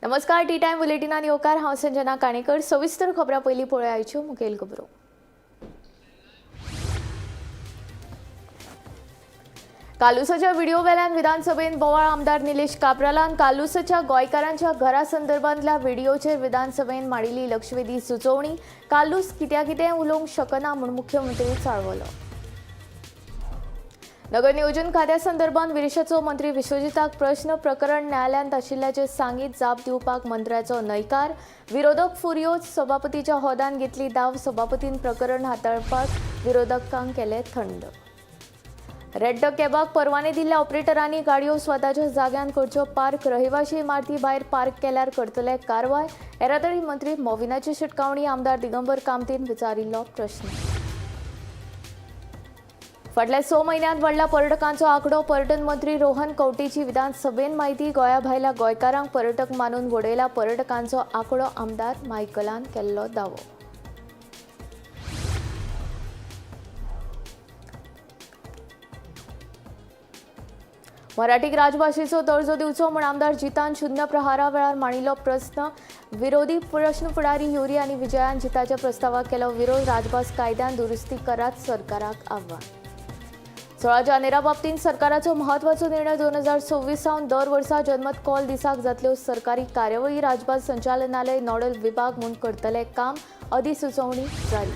नमस्कार, T time बुलेटिनान येवकार. हांव संजना काणेकर. सविस्तर खबरां पयलीं पळोवया मुखेल खबरो. कालूसाच्या व्हिडिओ वेल्यान विधानसभेन बोवाळ. आमदार निलेश काब्रालान कालूसाच्या गोंयकारांच्या घरा संदर्भांतल्या व्हिडिओचेर विधानसभेन मांडिल्ली लक्षवेधी सुचोवणी. कालूस कित्या कितें उलोवंक शकना म्हूण मुख्यमंत्री चाळवलो. नगर नियोजन खात्या संदर्भात विरेशाचो मंत्री विश्वजिताक प्रश्न. प्रकरण न्यायालयांत आशिल्ल्याचें सांगीत जाप दिवपाक मंत्र्याचो न्हयकार. विरोधक फुर्योज. सभापतीच्या होद्यान घेतली दाव. सभापतीन प्रकरण हाताळपाक विरोधकांक केले थंड. रेड कॅबाक परवाने दिल्ल्या ऑपरेटरांनी गाडयो स्वताच्या जाग्यान करच्यो पार्क. रहिवाशी इमारती भायर पार्क केल्यार करतले कारवाय. येरादारी मंत्री मोविनाची शिटकावणी. आमदार दिगंबर कामतीन विचारिल्लो प्रश्न. फाटल्या 6 म्हयन्यांत वाडला पर्यटकांचो आंकडो. पर्यटन मंत्री रोहन कवटीची विधानसभेन म्हायती. गोंया भायल्या गोंयकारांक पर्यटक मानून वडयला पर्यटकांचो आंकडो. आमदार मायकलान केल्लो दावो. मराठीक राजभाशेचो दर्जो दिवचो म्हूण आमदार जितान शून्य प्रहारा वेळार मांडिल्लो प्रस्न. विरोधी प्रश्न फुडारी युरी आनी विजयान जिताच्या प्रस्तावाक केलो विरोध. राजभास कायद्यान दुरुस्ती करात, सरकाराक आव्हान. 16 जानेरा बाबतींत सरकाराचो म्हत्वाचो निर्णय. 2026 सावन दर वर्सा जनमत कौल दिसाक जातल्यो सरकारी कार्यावळी. राजभास संचालनालय नॉडल विभाग म्हूण करतले काम. अधिसुचोवणी जारी.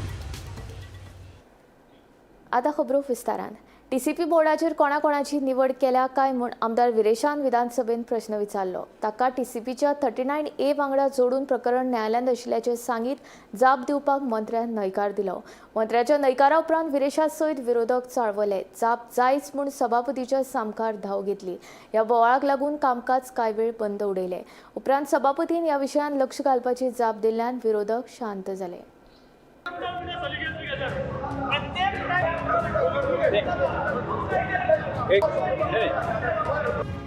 आता खबरो विस्तारान. टीसीपी बोर्डाचेर कोणाकोणाची निवड केल्या काय म्हूण आमदार विरेशान विधानसभेन प्रश्न विचारलो. ताका टीसीपीच्या 39A वांगडा जोडून प्रकरण न्यायालयांत आशिल्ल्याचें सांगीत जाप दिवपाक मंत्र्यान न्हयकार दिलो. मंत्र्याच्या न्हयकारा उपरांत विरेशा सयत विरोधक चाळवले. जाप जायच म्हूण सभापतीच्या सामकार धांव घेतली. ह्या बोवाळाक लागून कामकाज कांय वेळ बंद उडयलें. उपरांत सभापतीन ह्या विशयान लक्ष घालपाची जाप दिल्ल्यान विरोधक शांत जाले.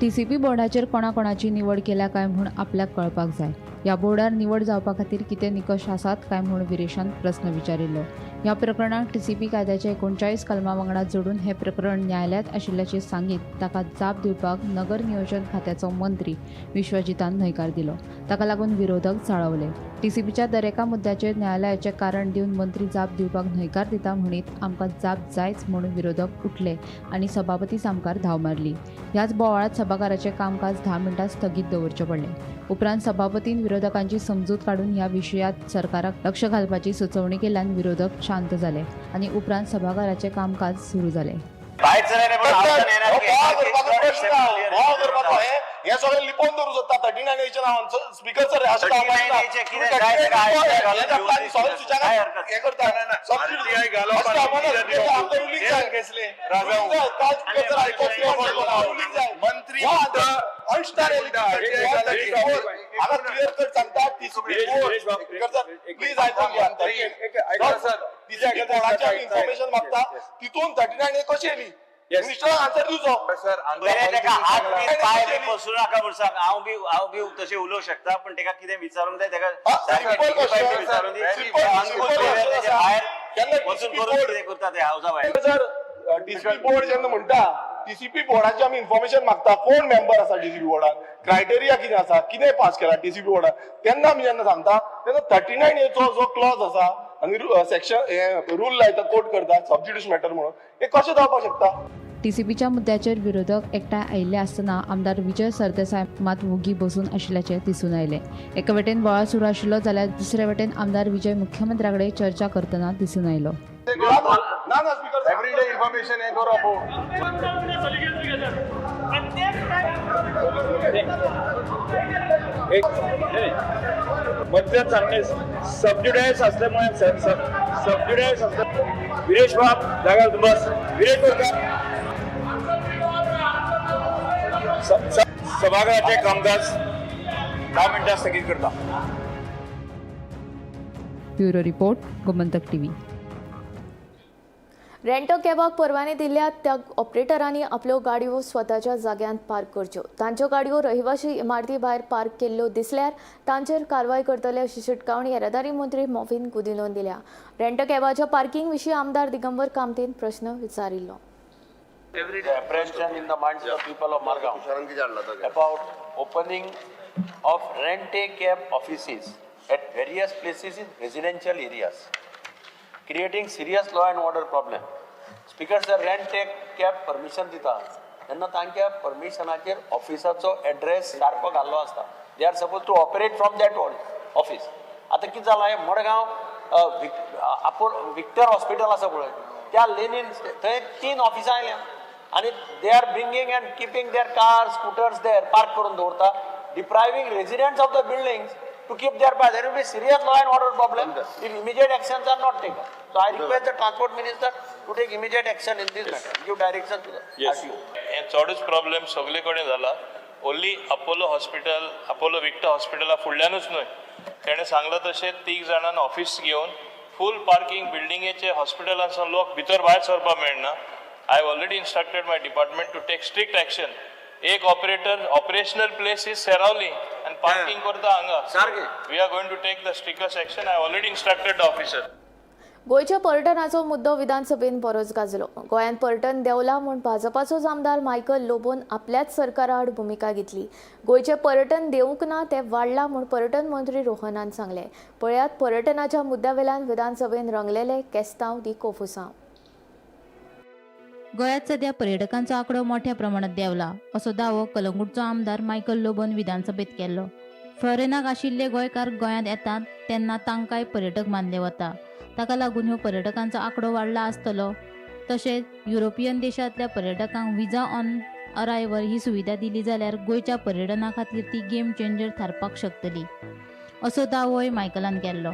टीसीपी बोर्डाचेर कोणाकोणाची निवड केल्या काय म्हूण आपल्याक कळपाक जाय. ह्या बोर्डार निवड जावपा खातीर कितें निकश आसात काय म्हूण विरेशान प्रस्न विचारिल्लो. ह्या प्रकरणाक टीसीपी कायद्याच्या 39 कलमा वांगडा जोडून हें प्रकरण न्यायालयांत आशिल्ल्याचें सांगीत ताका जाप दिवपाक नगर नियोजन खात्याचो मंत्री विश्वजितान न्हयकार दिलो. ताका लागून विरोधक चाळवले. टीसीपीच्या दरेका मुद्द्याचेर न्यायालयाचें कारण दिवन मंत्री जाप दिवपाक न्हयकार दिता म्हणीत आमकां जाप जायच म्हूण विरोधक उठले आनी सभापती सामकार धांव मारली. ह्याच बोवाळांत सभाघराचें कामकाज 10 मिनटां स्थगीत दवरचें पडलें. उपरांत सभापतीन विरोधकांची समजूत काडून ह्या विशयांत सरकाराक लक्ष घालपाची सुचोवणी केल्ल्यान विरोधक शांत जाले आनी उपरांत सभाघराचें कामकाज सुरू जालें. हे सगळें लिपोवन दवरूं सोदता 39Aच्या नांवान. स्पीकर सर, अशें हे करता. मंत्री हांगा क्लियर कट सांगता, प्लीज आयकून घ्या. बोर्डाचे इन्फॉर्मेशन मागता, तितून 39A कशी येयली? मिनिस्टरान आन्सर दिवचो. सर, पयलें तेका हात बी पांय बी पसरू नाका म्हूण सांग. हांव बी तशें उलोवंक शकता, पण तेका कितें विचारूंक जाय तेका सिंपल क्वेश्चन. विचारून दी. सिंपल अंकूश तेजे भायर केन्ना वचून करून कितें करता ते हावसा भायर. सर, टीसीपी बोर्ड जेन्ना म्हणटा, टीसीपी बोर्डाची आमी इन्फॉर्मेशन मागता. कोण मेंबर आसा टीसीपी बोर्डान, क्रायटेरिया कितें आसा, कितें पास केला टीसीपी बोर्डान, तेन्ना आमी जेन्ना सांगता तेन्ना 39Aचो जो क्लॉज आसा आनी सेक्शन हे रूल लायता, कोट करता सब ज्युडिस मॅटर म्हणून, हे कशें जावपाक शकता? टीसीपीच्या मुद्द्याचेर विरोधक एकठांय आयिल्ले आसतना आमदार विजय सरदेसाय मात वोगी बसून आशिल्ल्याचें दिसून आयलें. एके वटेन बोवाळ सुरू आशिल्लो जाल्यार दुसरे वटेन आमदार विजय मुख्यमंत्र्या कडेन चर्चा करतना दिसून आयलो. ना ना स्पीकर. एवरीडे इन्फॉर्मेशन हे करप. मध्य चांगले सबज्युडायस असल्यामुळे, सबज्युडायस असल्या. विरेश बाब, जागा बस. विरेश बोरकर. सभागृहाचे कामकाज 10 मिनटां स्थगीत करता. Bureau report, Gomantak TV. Rent कॅबाक परवाने दिल्या त्या ऑपरेटरांनी आपल्यो गाडयो स्वताच्या जाग्यांत पार्क करच्यो. तांच्यो गाडयो रहिवाशी इमारती भायर पार्क केल्ल्यो दिसल्यार तांचेर कारवाय करतले, अशी शिटकावणी येरादारी मंत्री मॉविन गुदिनोन दिल्या. रेंट कॅबाच्या पार्किंग विशीं आमदार दिगंबर कामतीन प्रश्न विचारिल्लो. The apprehension in the minds of the people of Margao about opening of rent a cab offices at various places in residential areas, creating serious law and order problem. Speaker sir, rent a cab permission दिता तेन्ना तांच्या परमिशनाचेर ऑफिसाचो address सारको घाल्लो आसता. They are suppose to operate from that office. आतां कितें जालां, हें मडगांव आपोलो विक्टर हॉस्पिटल आसा पळय, त्या लेनीन थंय तीन ऑफिसां आयल्या आनी they are bringing and keeping their car, scooters there park करून दवरता, depriving residents of the buildings to keep their car. There will be serious law and order problem if immediate actions are not taken. So I request the transport minister to take immediate action in this matter, give direction to the RTO. हे चडूच problem सगळे कडेन जाला. Only Apollo hospital, Apollo Victor हॉस्पिटला फुडल्यानूच न्हय, तेणें सांगलां तशें तीग जाणान ऑफिस घेवन फूल पार्किंग बिल्डिंगेचे हॉस्पिटलांसून लोक भितर भायर सरपाक मेळना. I have already instructed my department to take strict action. एक operator operational place is Seraulim आनी पार्किंग करता हांगा. सारकें. We are going to take the strictest action. I already instructed the officer. गोंयच्या पर्यटनाचो मुद्दो विधानसभेन बरोच गाजलो. गोंयांत पर्यटन देंवला म्हूण भाजपाचोच आमदार मायकल लोबोन आपल्याच सरकारा आड भुमिका घेतली. गोंयचें पर्यटन देंवूंक ना, तें वाडलां म्हूण पर्यटन मंत्री रोहनान सांगलें. पळयात पर्यटनाच्या मुद्द्यावेल्यान विधानसभेन रंगलेले केस्तांव दी कोफुसांव. गोंयांत सध्या पर्यटकांचो आंकडो मोठ्या प्रमाणात देंवला असो दावो कलंगूटचो आमदार मायकल लोबोन विधानसभेत केल्लो. फॉरेनाक आशिल्ले गोंयकार गोंयांत येतात तेन्ना तांकांय पर्यटक मानले वता. ताका लागून ह्यो पर्यटकांचो आंकडो वाडला आसतलो. तशेंच युरोपियन देशांतल्या पर्यटकांक विजा ऑन अरायव्हल ही सुविधा दिली जाल्यार गोंयच्या पर्यटना खातीर ती गेम चेंजर थारपाक शकतली असो दावोय मायकलान केल्लो.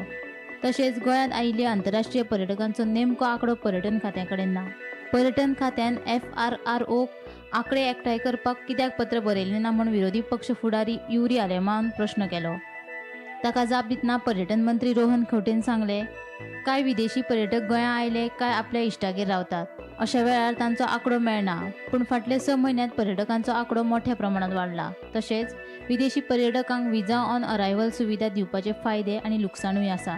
तशेंच गोंयांत आयिल्ल्या आंतरराष्ट्रीय पर्यटकांचो नेमको आंकडो पर्यटन खात्या कडेन ना. पर्यटन खात्यान एफआरआरओ आंकडे एकठांय करपाक कित्याक पत्र बरयलें ना म्हूण विरोधी पक्ष फुडारी युरी आलेमान प्रश्न केलो. ताका जाप दितना पर्यटन मंत्री रोहन खंवटेन सांगलें, कांय विदेशी पर्यटक गोंयांत आयले काय आपल्या इश्टागेर रावतात. अशा वेळार तांचो आंकडो मेळना. पूण फाटल्या 6 म्हयन्यांत पर्यटकांचो आंकडो मोठ्या प्रमाणात वाडला. तशेंच विदेशी पर्यटकांक विजा ऑन अरायव्हल सुविधा दिवपाचे फायदे आनी लुकसाणूय आसा.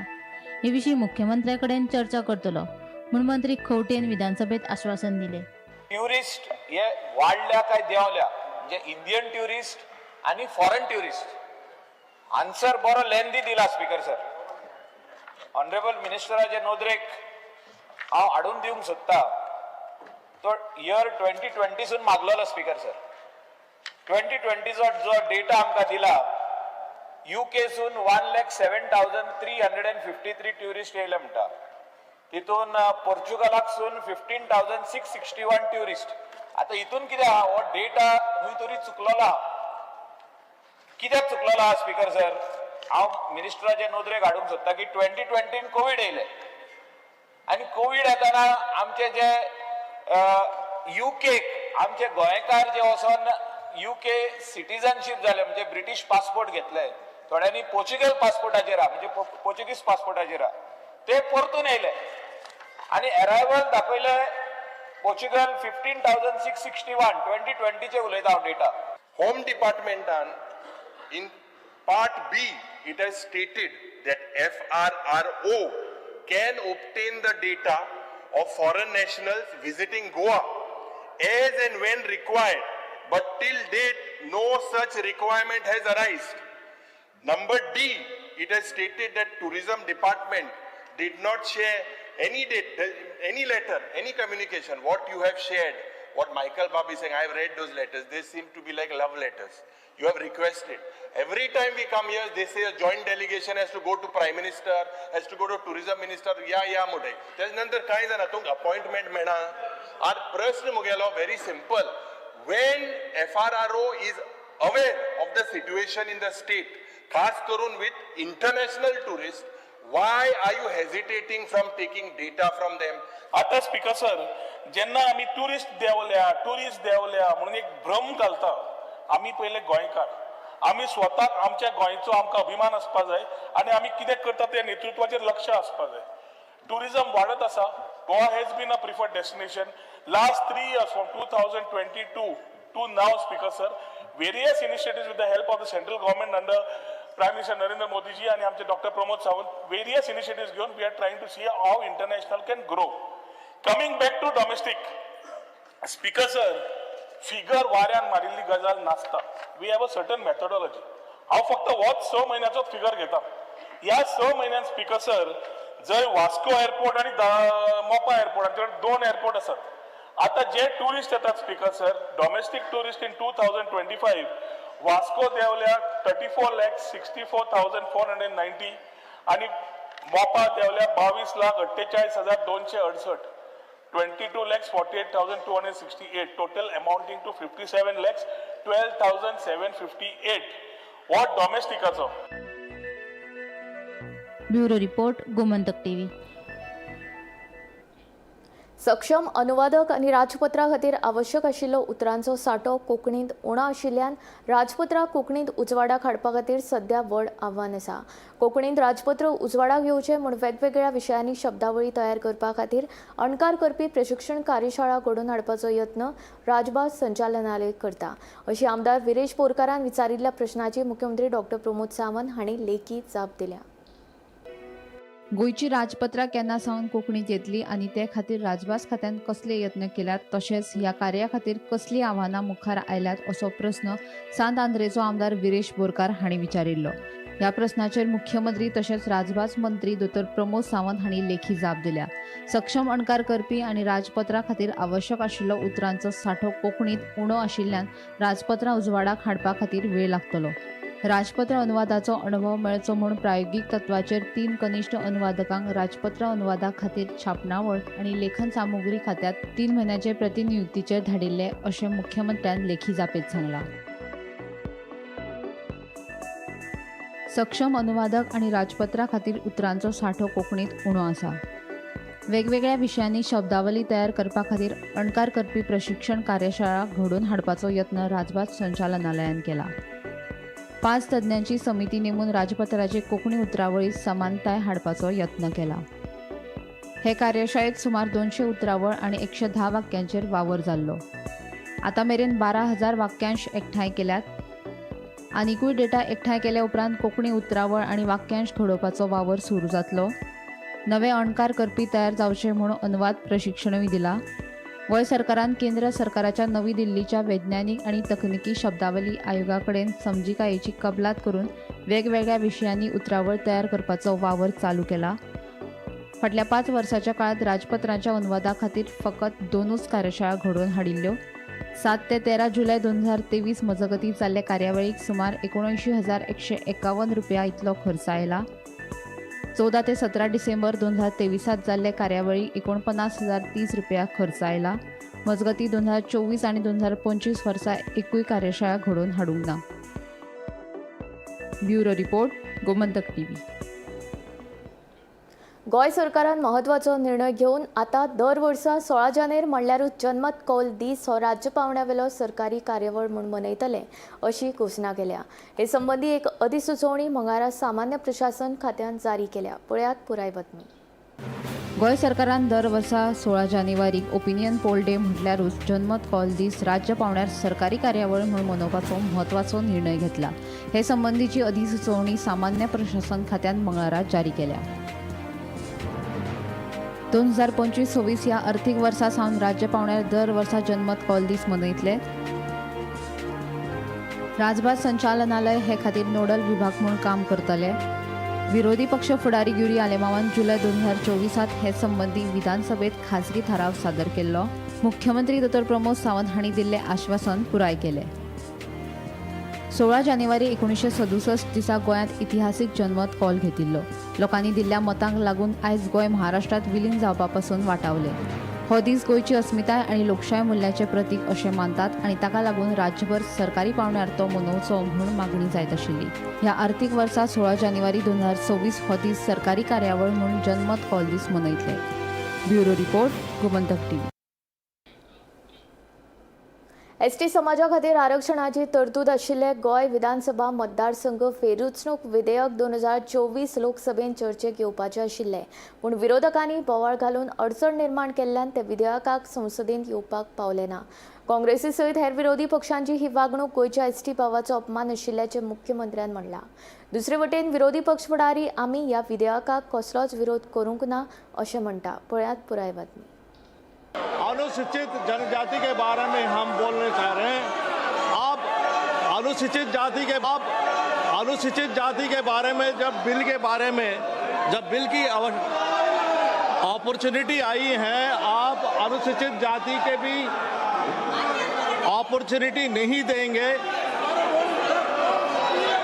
हे विशीं मुख्यमंत्र्या कडेन चर्चा करतलो म्हूण मंत्री खंवटेन विधानसभेत आश्वासन दिलें. ट्युरिस्ट हे वाडल्या काय देंवल्या, म्हणजे इंडियन ट्युरिस्ट आनी फॉरेन ट्युरिस्ट. आन्सर बरो लेंदी दिला स्पीकर सर. ऑनरेबल मिनिस्टराचे नदरेक हांव हाडून दिवंक सोदता, तो इयर 2020सून मागलेलो स्पीकर सर. 2020चो जो डेटा आमकां दिला, युकेसून 1,07,353 ट्युरिस्ट येयले म्हणटा. तितून पोर्चुगलाकसून 15,661 ट्युरिस्ट. आतां हितून कितें आहा, हो डेटा खंय तरी चुकलेलो आहा. कित्याक चुकलेलो आहा स्पीकर सर, हांव मिनिस्टराचे नदरेक हाडूंक सोदता की 2020 कोवीड येयले आनी कोवीड येताना आमचे जे युकेक आमचे गोंयकार जे वचोन युके सिटीजनशीप जाले, म्हणजे ब्रिटीश पासपोर्ट घेतले, थोड्यांनी पोर्चुगल पासपोर्टाचेर आहा, म्हणजे पोर्चुगीज पासपोर्टाचेर आहा, ते परतून येयले आनी एरायवल दाखयले पोर्चुगल 15,661. 2020चे उलयता हांव डेटा. होम डिपार्टमेंटान in part B it has stated that FRRO can obtain the data of foreign nationals visiting Goa as and when required, but till date no such requirement has arisen. Number D, it has stated that tourism department did not share any date, any letter, any communication. What you have shared, what Michael Bab is saying, I have read those letters. They seem to be like love letters. You have requested. Every time we come here, they say a joint delegation has to go to Prime Minister, has to go to Tourism Minister. Yeah, मोठे. त्याच्या नंतर काय जाणा तुमक appointment मेळना. आज प्रश्न मुगेलो very simple. When FRRO is aware of the situation in the state, खास करून with international tourists, why are you hesitating from taking data from them? आतां स्पीकर सर, जेन्ना आमी ट्युरिस्ट देंवल्या, ट्युरिस्ट देंवल्या म्हणून एक भ्रम घालता. आमी पयले गोंयकार, आमी स्वताक आमच्या गोंयचो आमकां अभिमान आसपा जाय आनी आमी कितें करता तें नेतृत्वाचेर लक्ष आसपा जाय. ट्युरिजम वाडत आसा. Goa has been a preferred destination last 3 years, from 2022 to now, Speaker sir. Various initiatives with the help of the central government under Prime Minister Narendra Modi ji आणि आमचे doctor Pramod Sawant, various initiative घेवन we are trying to see how international can grow. Coming back to domestic, Speaker sir, figure वाऱ्यान मारिल्ली गजाल नासता. We have a certain methodology. हांव फक्त होच 6 म्हयन्याचो फिगर घेता. ह्या 6 म्हयन्यान स्पीकर सर जंय वास्को एअरपोर्ट आनी मोपा एअरपोर्ट आमचे कडेन 2 एअरपोर्ट आसात. आतां जे ट्युरिस्ट येतात speaker sir, domestic tourist in 2025 Vasco देंवल्या 34,64,490 आनी मोपा देंवल्या 22,48,268, 22,48,268, total amounting to 57,12,758 हो डॉमेस्टिकाचो. Bureau report, Gomantak TV. सक्षम अनुवादक आनी राजपत्रा खातीर आवश्यक आशिल्लो उतरांचो सांठो कोंकणींत उणो आशिल्ल्यान राजपत्रां कोंकणींत उजवाडाक हाडपा खातीर सध्या व्हड आव्हान आसा. कोंकणींत राजपत्र उजवाडाक येवचें म्हूण वेगवेगळ्या विशयांनी शब्दावळी तयार करपा खातीर अणकार करपी प्रशिक्षण कार्यशाळा घडोवन हाडपाचो यत्न राजभास संचालनालय करता, अशी आमदार विरेश बोरकारान विचारिल्ल्या प्रश्नाची मुख्यमंत्री डॉक्टर प्रमोद सावंत हांणी लेखी जाप दिल्या. गोंयची राजपत्रां केन्ना सावन कोंकणींत येतली आनी ते खातीर राजभास खात्यान कसले यत्न केल्यात, तशेंच ह्या कार्या खातीर कसलीं आव्हानां मुखार आयल्यात असो प्रस्न सांत आंद्रेचो आमदार विरेश बोरकार हांणी विचारिल्लो. ह्या प्रस्नाचेर मुख्यमंत्री तशेंच राजभास मंत्री दोतोर प्रमोद सावंत हांणी लेखी जाप दिल्या. सक्षम अणकार करपी आनी राजपत्रा खातीर आवश्यक आशिल्लो उतरांचो सांठो कोंकणींत उणो आशिल्ल्यान राजपत्रां उजवाडाक हाडपा खातीर वेळ लागतलो. राजपत्र अनुवादाचो अणभव मेळचो म्हूण प्रायोगीक तत्वाचेर 3 कनिश्ठ अनुवादकांक राजपत्र अनुवादा खातीर छापणावळ आनी लेखन सामुग्री खात्यांत 3 म्हयन्याचे प्रतिनियुक्तीचेर धाडिल्ले अशें मुख्यमंत्र्यान लेखी जापेंत सांगलां. सक्षम अनुवादक आनी राजपत्रा खातीर उतरांचो सांठो कोंकणींत उणो आसा. वेगवेगळ्या विशयांनी शब्दावली तयार करपा खातीर अणकार करपी प्रशिक्षण कार्यशाळा घडोवन हाडपाचो यत्न राजभास संचालनालयान केला. 5 तज्ञांची समिती नेमून राजपत्राचे कोंकणी उतरावळीत समानताय हाडपाचो यत्न केला. हे कार्यशाळेत सुमार 200 उतरावळ आनी 110 वाक्यांचेर वावर जाल्लो. आतां मेरेन 12,000 वाक्यांश एकठांय केल्यात. आनिकूय डेटा एकठांय केल्या उपरांत कोंकणी उतरावळ आनी वाक्यांश घडोवपाचो वावर सुरू जातलो. नवे अणकार करपी तयार जावचे म्हूण अनुवाद प्रशिक्षणूय दिला. गोंय सरकारान केंद्र सरकाराच्या नवी दिल्लीच्या वैज्ञानीक आनी तकनिकी शब्दावली आयोगा कडेन समजिकायेची कबलात करून वेगवेगळ्या विशयांनी उतरावळ तयार करपाचो वावर चालू केला. फाटल्या 5 वर्सांच्या काळांत राजपत्रांच्या अनुवादा खातीर फकत 2 कार्यशाळा घडोवन हाडिल्ल्यो. 7 ते 13 जुलय 2023 मजगतीं जाल्ले कार्यावळीक सुमार 79,151 रुपया इतलो खर्च आयला. 14 ते 17 डिसेंबर 2023 जाल्ले कार्यावळीक 49,030 रुपया खर्च आयला. मजगतीं 2024 आनी 2025 वर्सा एकूय कार्यशाळा घडोवन हाडूंक ना. Bureau report, Gomantak TV. Goa सरकारान म्हत्वाचो निर्णय घेवन आतां दर वर्सा 16 जानेर म्हणल्यारूच जनमत कौल दीस हो राज्य पांवड्यावेलो सरकारी कार्यावळ म्हूण मनयतले अशी घोशणा केल्या. हे संबंदी एक अधिसुचोवणी मंगळारा सामान्य प्रशासन खात्यान जारी केल्या. पळयात पुराय बातमी. गोंय सरकारान दर वर्सा 16 जानेवारीक ओपिनियन पोल डे म्हटल्यारूच जनमत कौल दीस राज्य पांवड्यार सरकारी कार्यावळ म्हूण मनोवपाचो म्हत्वाचो निर्णय घेतला. हे संबंदीची अधिसुचोवणी सामान्य प्रशासन खात्यान मंगळारा जारी केल्या. 2025-26 ह्या अर्थीक वर्सा सावन राज्य पांवड्यार दर वर्सा जनमत कौल दीस मनयतले. राजभास संचालनालय हे खातीर नोडल विभाग म्हूण काम करतले. विरोधी पक्ष फुडारी युरी आलेमावान जुलय 2024 हे संबंदी विधानसभेत खासगी थाराव सादर केल्लो. मुख्यमंत्री दोतोर प्रमोद सावंत हांणी दिल्लें आश्वासन पुराय केलें. 16 जानेवारी 1967 दिसा गोंयांत इतिहासीक जनमत कौल घेतिल्लो. लोकांनी दिल्ल्या मतांक लागून आयज गोंय महाराष्ट्रांत विलीन जावपा पासून वाटावलें. हो दीस गोंयची अस्मिताय आनी लोकशाय मुल्याचें प्रतीक अशें मानतात आनी ताका लागून राज्यभर सरकारी पांवड्यार तो मनोवचो म्हूण मागणी जायत आशिल्ली. ह्या अर्थीक वर्सा 16 जानेवारी 2026 हो दीस सरकारी कार्यावळ म्हूण जनमत कौल दीस मनयतले. Bureau report, Gomantak TV. ST समाजा खातीर आरक्षणाची तरतूद आशिल्ले गोंय विधानसभा मतदारसंघ फेररचणूक विधेयक 2024 लोकसभेन चर्चेक येवपाचें आशिल्लें, पूण विरोधकांनी बोवाळ घालून अडचण निर्माण केल्ल्यान ते विधेयकाक संसदेंत येवपाक पावलें ना. काँग्रेसी सयत हेर विरोधी पक्षांची ही वागणूक गोंयच्या एसटी भावाचो अपमान आशिल्ल्याचें मुख्यमंत्र्यान म्हणलां. दुसरे वटेन विरोधी पक्ष फुडारी आमी ह्या विधेयकाक कसलोच विरोध करूंक ना अशें म्हणटा. पळयात पुराय बातमी. अनुसूचित जनजाति के बारे में हम बोलने चाह रहे हैं। आप अनुसूचित अनुसूचित जाति के बारे में जब बिल के बारे में जब बिल की अपॉर्चुनिटी आई है, आप अनुसूचित जाति के भी अपॉर्चुनिटी नहीं देंगे,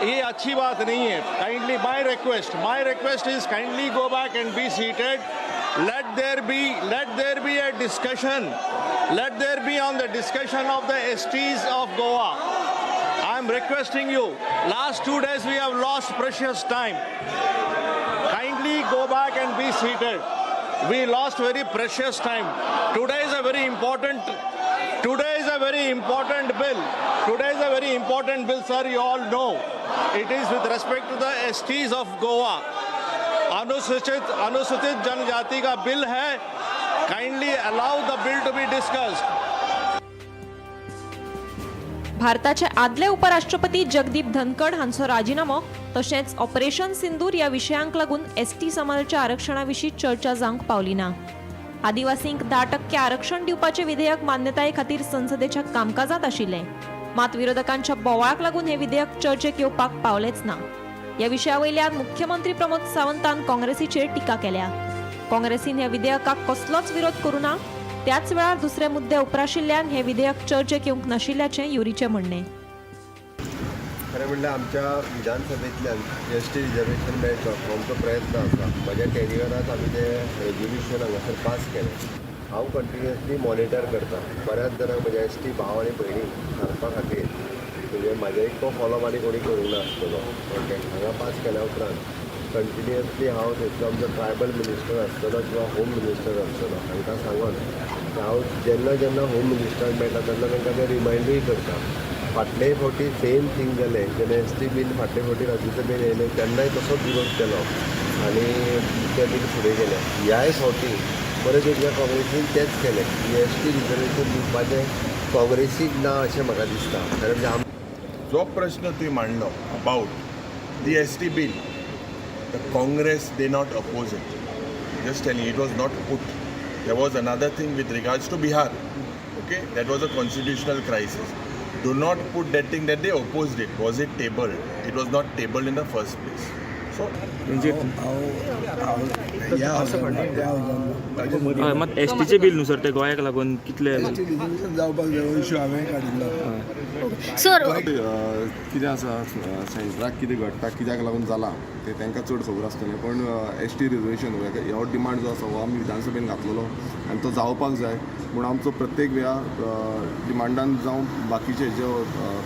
ये अच्छी बात नहीं है। Kindly my request is kindly go back and be seated. Let there be a discussion. Let there be on the discussion of the STs of Goa. I am requesting you. Last 2 days we have lost precious time. Kindly go back and be seated. We lost very precious time. Today is a very important bill. Today is a very important bill, sir. You all know it is with respect to the STs of Goa. अनुसूचित अनुसूचित जनजाति का bill है। Kindly allow the bill to be discussed. भारताचे आदले उपराष्ट्रपती जगदीप धनखड हांचो राजिनामो तशेंच ऑपरेशन सिंदूर ह्या विशयांक लागून एसटी समाजाच्या आरक्षणा विशीं चर्चा जावंक पावली ना. आदिवासींक 10% आरक्षण दिवपाचें विधेयक मान्यताये खातीर संसदेच्या कामकाजांत आशिल्लें. मात विरोधकांच्या बोवाळाक लागून हें विधेयक चर्चेक येवपाक पावलेंच ना. ह्या विशया वयल्यान मुख्यमंत्री प्रमोद सावंतान काँग्रेसीचेर टिका केल्या. काँग्रेसीन ह्या विधेयकाक कसलोच विरोध करूं ना. त्याच वेळार दुसरे मुद्दे उप्राशिल्ल्यान हें विधेयक चर्चेक येवंक नाशिल्ल्याचें युरीचें म्हणणें. खरें म्हणल्यार आमच्या विधानसभेंतल्यान एस टी रिजर्वेशन मेळचो हो आमचो प्रयत्न आसा. म्हज्या टेन्युअरात आमी तें रेजोल्युशन हांगासर पास केलें. हांव कंटिन्युअसली मॉनिटर करता. बऱ्याच जाणांक, म्हज्या एस टी भाव आनी भयणींक सांगपा खातीर, म्हणजे म्हाज्या इतको फॉलो आनी कोणी करूंक ना आसतलो. ओके, हांगा पास केल्या उपरांत कंटिन्युअसली हांव थंयसर आमचो ट्रायबल मिनिस्टर आसतलो किंवा होम मिनिस्टर आसतलो, हांकां सांगून हांव जेन्ना जेन्ना होम मिनिस्टराक मेळटा तेन्ना तांकां ते रिमायंडूय करता. फाटले फावटी सेम थींग जालें. जेन्ना एस टी बील फाटले फावटी राज्यसभेन येयलें तेन्नाय तसोच विरोध केलो आनी तें बील फुडें गेलें. ह्याय फावटी परत एकदां काँग्रेसीन तेंच केलें. एस टी रिजर्वेशन दिवपाचें काँग्रेसीक ना अशें म्हाका दिसता. खरें म्हणजे आम जो प्रश्न तुवें मांडलो about the ST bill, the Congress did not oppose it. Just telling, it was not put. There was another thing with regards to Bihar. Okay, that was a constitutional crisis. Do not put that thing that they opposed it. Was it tabled? It was not tabled in the first place. So, म्हणजे हय, मात S टीचें bill न्हू sir, ते गोंयाक लागून कितले जावपाक जाय इशू हांवें काडिल्लो. सर. कितें आसा, सेंट्राक कितें घडटा, कित्याक लागून जालां तें तांकां चड खबर आसतलें. पण एस टी रिजर्वेशन हो डिमांड जो आसा हो आमी विधानसभेन घातलेलो आनी तो जावपाक जाय म्हूण आमचो प्रत्येक वेळा डिमांडान जावं बाकीचे जे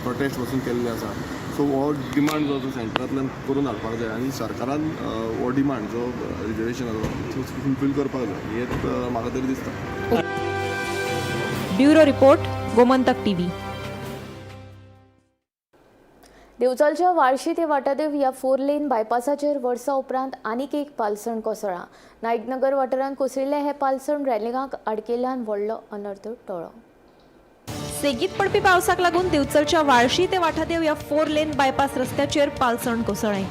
प्रोटेस्ट पसून केल्ले आसा. सो हो डिमांड जो आसा सेंट्रांतल्यान करून हाडपाक जाय आनी सरकारान हो डिमांड जो रिजर्वेशनाचो तो फुलफील करपाक जाय, हें म्हाका तरी दिसता. Bureau report, Gomantak TV. दिवचलच्या वाळशी ते वाटादेव ह्या फोर लेन बायपासाचेर वर्सा उपरांत आनीक एक पालसण कोसळ्ळां. नायकनगर वाठारांत कोसळिल्लें हें पालसण रेलिंगाक आडकिल्ल्यान व्हडलो अनर्थ टळ्ळो. सेगीत पडपी पावसाक लागून दिवचलच्या वाळशी ते वाठादेव ह्या फोर लेन बायपास रस्त्याचेर पालसण कोसळ्ळें.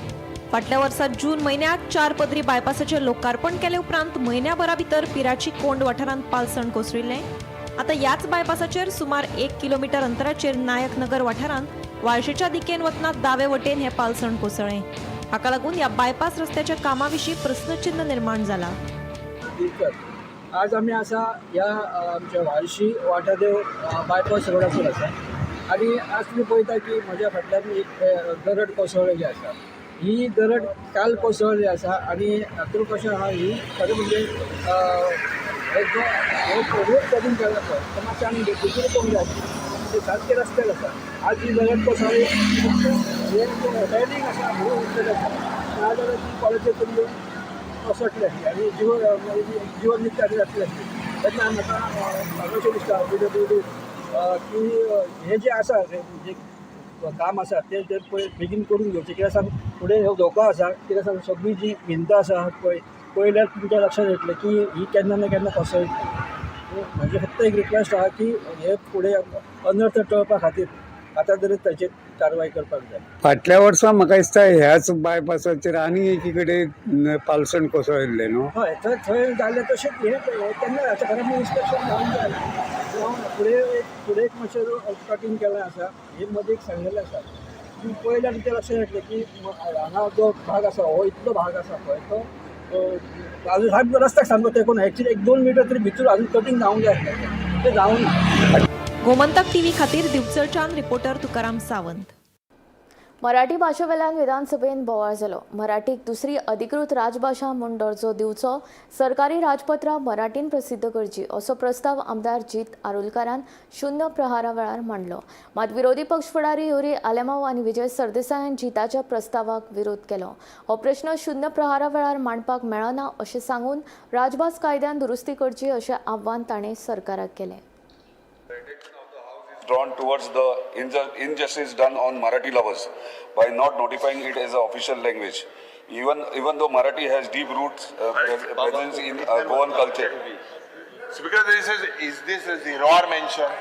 फाटल्या वर्सा जून म्हयन्यात चार पदरी बायपासाचें लोकार्पण केले उपरांत म्हयन्याभरा भितर पिराची कोंड वाठारांत पालसण कोसळिल्लें. आतां ह्याच बायपासाचेर सुमार 1 किलोमिटर अंतराचेर नायकनगर वाठारांत वाळशेच्या दिकेन वतना दावे वटेन हें पालसण कोसळ्ळें. हाका लागून ह्या बायपास रस्त्याच्या कामा विशीं प्रस्नचिन्न निर्माण जाला. दिवचल आज आमी आसा ह्या आमच्या वाळशी वाठादेव बायपास रोडाचेर आसा आनी आज तुमी पळयता की म्हज्या फाटल्यान एक दरड कोसळ्ळेली आसा. ही दरड काल कोसळ्ळी आसा आनी हातूंत कशें आहा, ही खरें म्हणजे हो जो हो रोड कटिंग केला पळय तो मातशें आमी दुसरे करूंक जाय आशिल्लें. ते सारके रस्त्यार आसा. आज ही दरड कोसळ्ळी, हे रेलिंग आसा म्हणून उरलेलें आसा, नाजाल्यार ती कोणाचेर तरी येवन कोसळटली आसली आनी जीवन नित्य जातली आसली. तेन्ना म्हाका अशें दिसता पी डब्ल्यू डी की हें जें आसा, हें जें काम आसा तें तें पळय बेगीन करून घेवचें. कित्याक सांग, फुडें हो धोको आसा. कित्याक सांग, सगळीं जीं भिंत आसा पळय, पळयल्यार तुमच्या लक्षांत येतलें की ही केन्ना ना केन्ना कोसळटली. म्हजें फक्त एक रिक्वेस्ट आहा की हे फुडें अनर्थ टळपा खातीर आतां तरी ताचेर कारवाय करपाक जाय. फाटल्या वर्सा म्हाका दिसता ह्याच बायपासाचेर आनी एकी कडेन पालसण कोसळिल्लें न्हू? हय, थंय थंय जालें तशेंच हें तेन्ना आतां खरें म्हणल्यार इन्स्पेक्शन जावंक जाय. जावं फुडें एक मातशें कटींग केलें आसा, हे मदीं एक सांगलेलें आसा. तुमी पळयल्यार तुमच्या लक्षात येतलें की हांगा जो भाग आसा हो इतलो भाग आसा पळय तो अजून सारको रस्त्याक सामको तेंकून एक्चुअली 1-2 मिटर तरी भितर अजून कटींग जावंक जाय आसलें, तें जावंक ना. गोमंतक टीव्ही खातीर दिवचलच्यान रिपोर्टर तुकाराम सावंत. मराठी भाशेवेल्यान विधानसभेन बोवाळ जालो. मराठीक दुसरी अधिकृत राजभाशा म्हूण दर्जो दिवचो, सरकारी राजपत्रां मराठीन प्रसिद्ध करची असो प्रस्ताव आमदार जीत आरोलकारान शून्य प्रहारा वेळार मांडलो. मात विरोधी पक्ष फुडारी युरी आलेमाव आनी विजय सरदेसायान जिताच्या प्रस्तावाक विरोध केलो. हो प्रश्न शून्य प्रहारा वेळार मांडपाक मेळना अशें सांगून राजभास कायद्यान दुरुस्ती करची अशें आव्हान ताणें सरकाराक केलें. Drawn towards the injustice done on Marathi lovers by not notifying it as an official language, even though Marathi has deep roots presence in Goan culture. Speaker, is this a zero hour mention?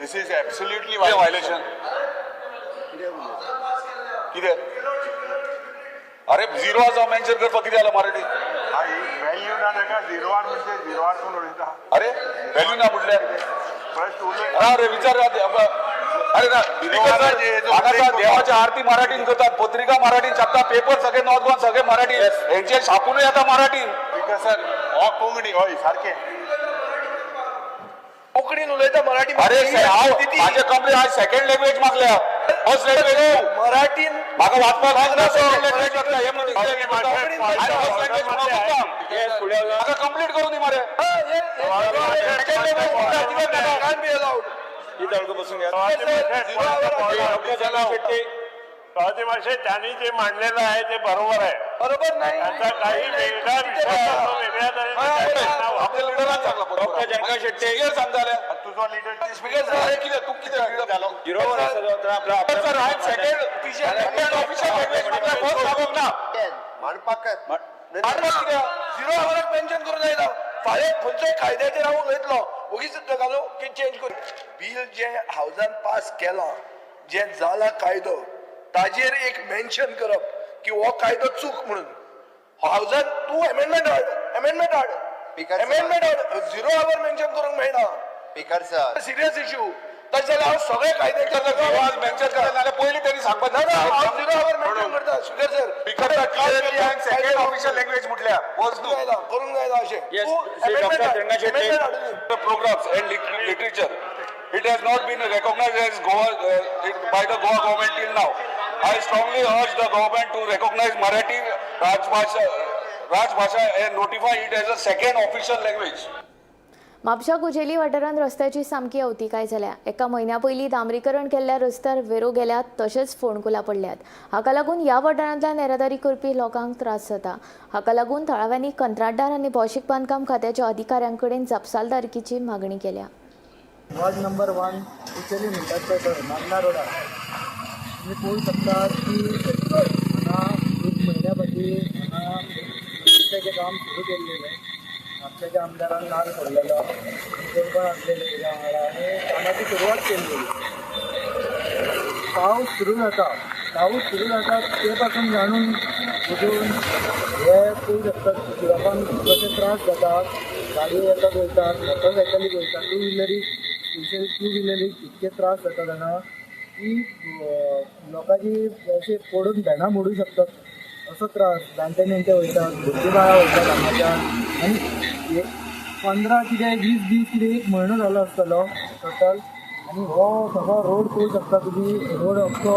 This is absolutely violation. कितें? अरे zero आसा mention करपाक कितें जाला Marathi? Value ना ताका, zero R म्हणजे zero R कोण उलयता? अरे व्हॅल्यू ना म्हटल्यार अरे विचार. अरे ना देवाची आरती मराठीन करतात, पत्रिका मराठीन छापता, पेपर सगळे नॉर्थ गोवन सगळे मराठी, हेंचे छापूनय येता मराठीन. सर हो कोंकणी हय सारकें कोंकणीन उलयता मराठी. अरे हांव म्हाजे कंप्लेन आज सेकंड लँग्वेज मागल्या, फर्स्ट लँग्वेज मराठीन म्हाका वाचपाक लागना, सेकंड लँग्वेज मागल्या. हे म्हणून फर्स्ट लँग्वेज म्हाका कंप्लीट करून दी मरे. सेकंड लँग्वेज माशे त्यांनी जे मांडलेलं आहे ते बरोबर आहे. बरोबर नाही, त्यांचा काही वेगळा विषय वेगळ्या तऱ्हेने तुझो लिडर स्पीकर सर कितें तूं कितें सर हांवें सेकंड ऑफिशियल लँग्वेज म्हटल्यार फर्स्ट सांगूंक ना. मांडपाक कित्याक झिरो आवराक मेन्शन करूं जायना. फाल्यां खंयच्याय कायद्याचेर हांव उलयतलो, ओगीच घालूं की चेंज करूं. बील जें हावजान पास केलां, जें जाला कायदो, ताजेर एक मेन्शन करप की हो कायदो चूक म्हणून. हावजान तूं एमेंडमेंट हाड, एमेंडमेंट हाड, एमेंडमेंट हाड. झिरो our mention करूंक मेळना. Speaker sir serious issue. तशें जाल्यार हांव सगळे कायदे मेन्शन करता जाल्यार पयलीं तेणी सांगपाक ना. हांव झिरो our mention करता speaker sir. Second official language म्हटल्या करूंक जायना अशें. Programs and literature. It has not been recognized as Goa by the Goa government till now. I strongly urge the government to recognize Marathi Rajbhasha and notify it as a second official language. म्हापशा कुजेली वाठारांत रस्त्याची सामकी अवतिकाय जाल्या. एका म्हयन्या पयलीं डांबरीकरण केल्ल्या रस्त्यार वेरो गेल्यात तशेंच फोंडकुलां पडल्यात. हाका लागून ह्या वाठारांतल्यान येरादारी करपी लोकांक त्रास जाता. हाका लागून थळाव्यांनी कंत्राटदार आनी भौशीक बांदकाम खात्याच्या अधिकाऱ्यां कडेन जापसालदारकीची मागणी केल्या. वॉर्ड नंबर 1 कुचेली म्हणटात तो थंय मागना रोडार तुमी पळोवंक शकतात की हांगा एक म्हयन्या पयलीं हांगा रस्त्याचें काम सुरू केल्लें. म्हापशेच्या आमदारान नाल फोडलेलो, कोण कोण आसलेले तेज्या वांगडा आनी कामाची सुरवात केल्ली. पावस सुरू जाता, पावस सुरू जाता ते पासून जाणून बुजून हे पळोवंक शकतात लोकांक कशे त्रास जातात. गाडयो येतात वयतात, मोटरसायकली वयतात, टू व्हिलरी स्पेशली टू व्हिलरीक इतके त्रास जाता जाणा की लोकांची अशें पडून भेणां मोडूं शकतात असो त्रास. जाणटे नेणटे वयतात, भुरगीं बाळां वयतात हांगाच्यान. आनी 15 कितें 20 दीस कितें एक म्हयनो जालो आसतलो टोटल. आनी हो सगळो रोड पळोवंक शकता तुमी, रोड अख्खो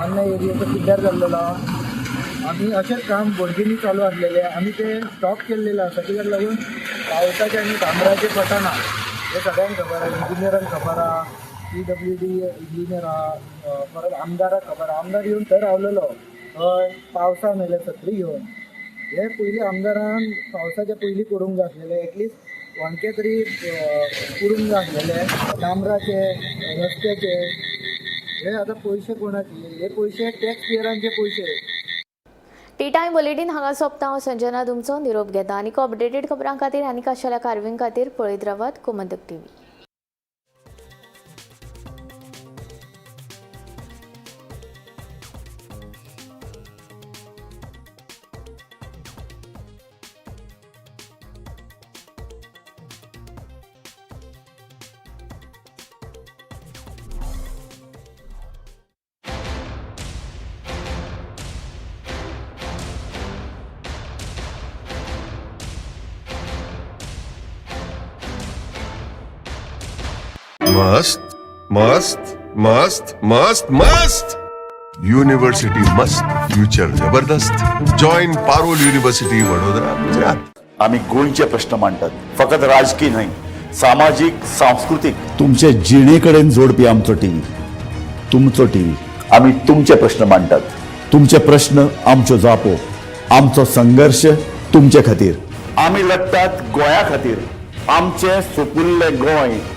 अन्ना एरियेचो पिड्ड्यार जाल्लेलो आहा. आमी अशेंच काम बोडगिनी चालू आसलेलें, आमी तें स्टॉप केल्लेलें आसा. कित्याक लागून पावसाचें आनी डांबराचें पटना हें सगळ्यांक खबर आहा, इंजिनियरांक खबर आहा, PWD engineer आहा, परत आमदाराक खबर आहा. आमदार येवन थंय रावलेलो हय पावसान येयले सत्री घेवन. हे पयलीं आमदारान पावसाच्या पयलीं करूंक जाय आसलेलें, एटलिस्ट वणके तरी करूंक जाय आसलेले डांबराचे रस्त्याचे. हे आतां पयशे कोणाचे? हे पयशे टॅक्स पेयरांचे पयशे. टी टायम बुलेटीन हांगा सोंपता. हांव संजना तुमचो निरोप घेता. आनीक अपडेटेड खबरां खातीर आनी खाशेल्या कारवाई खातीर पळयत रावात गोमंतक टीव्ही. मस्त मस्त मस्त मस्त मस्त. युनिव्हर्सिटी मस्त, फ्युचर जबरदस्त. Join Parul university, Vadodara, Gujarat. आम्ही गोंयचे प्रश्न मांडटात, फकत राजकीय न्हय, सामाजीक, सांस्कृतीक, तुमचे जिणे कडेन जोडपी आमचो टीव्ही, तुमचो टीव्ही. आम्ही तुमचे प्रश्न मांडटात, तुमचे प्रश्न आमच्यो जापो, आमचो संघर्श तुमचे खातीर. आमी लडटात गोंया खातीर, आमचें सुपुल्लें गोंय.